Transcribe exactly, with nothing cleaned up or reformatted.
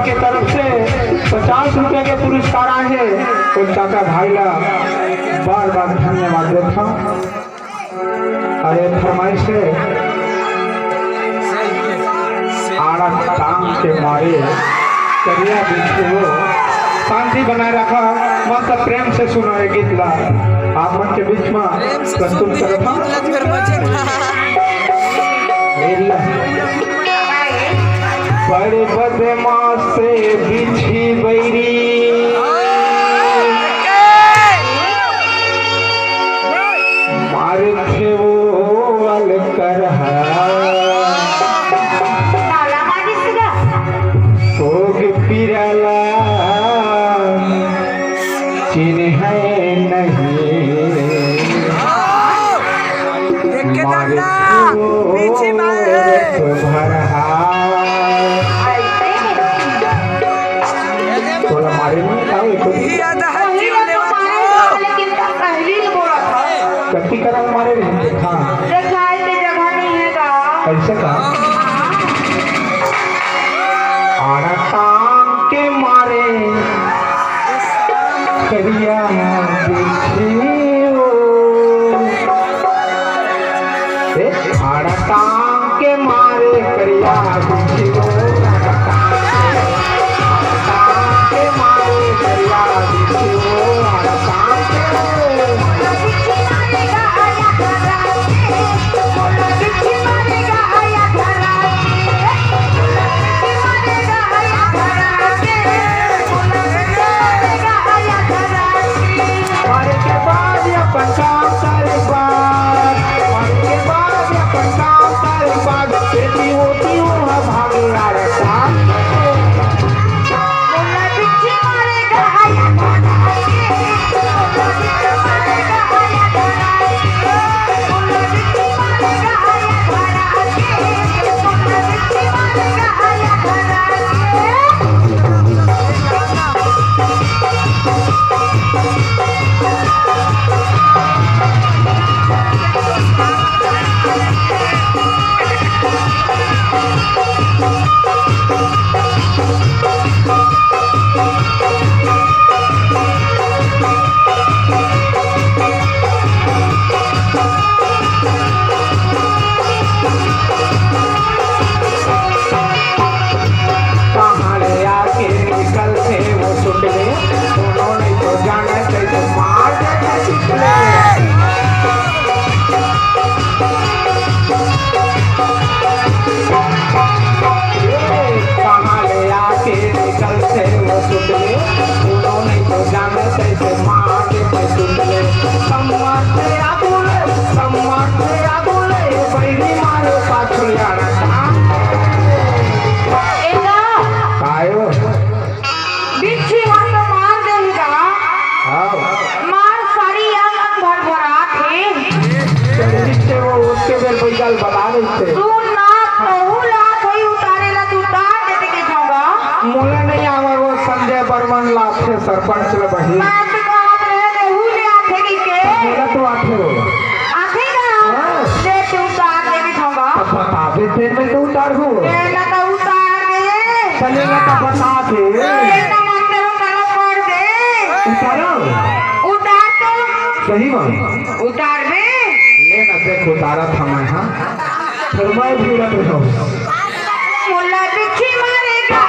के तरफ से पचास रुपया के पुरस्कार आए हे, उन चाचा भाई ला बार बार धन्यवाद देथंव। अरे फरमाइश हे, आड़ा टांग के मारे करिया बिच्छू हो। शांति बनाए रखा, मस्त प्रेम से सुना ये गीत ला। आप मन के बीच में प्रस्तुत करत हंव। बड़े बदमाश से बिच्छी बैरी, मारथे वो अलकरहा। ताला मारिस गा। सोग पिराला चिन्है नहीं। देख के मारे दादा, पीछे मारे। भरहा। तोला मारे नहीं, का होई? ये आधा हाथ जीव लेवा था। लेकिन तब पहली ही बोला था। कत्ती करा मारे रहे? हाँ। देखाए के जगह नहीं है का? कैसे का? आड़ा टांग के मारे करिया बिच्छू हो। ए, आड़ा टांग के मारे करिया बिच्छू हो। कहाँ ले आके निकलथे वो सुटले, कोनो नहीं तो जाने कैसे मार देथे चिखले। कहाँ ले आके निकलथे वो सुटले, कोनो नहीं तो जाने कैसे मार देथे चिखले। सम्मान से आगू ले, सम्मान से आगू ले, बैरी मारे पाछू यारा। एला कायो? बिच्छी हा तो मार देही का? हाँ। मार सारी अंग अंग भरभरात हे। चल, जिससे वो उसके बेर बैगल बता देते। सुन ना, तहू ला कोई उतारे ला, तू उतार देते के खाऊंगा। मोला नहीं आवा वो संजय बर्मन ला, आथे सरपंच ला बही। मैं तो कहत रहे, तहू ले आथे कि के? मोला तो आथे वो। आथे का? हाँ। ले, तू उतार देते खाऊंगा। अब बता दे, फिर मैं तो उतार दूँ। मैं ना तो उतार दे। चलेगा तो बता दे। ए, ना मन करो, करो कर दे। उतारो। उतार तो। सही में? उतार दे। ले ना, देख, उतारा था मैं, हाँ। फिर मैं भी उड़त रहूँ। मोला बिच्छी मारेगा।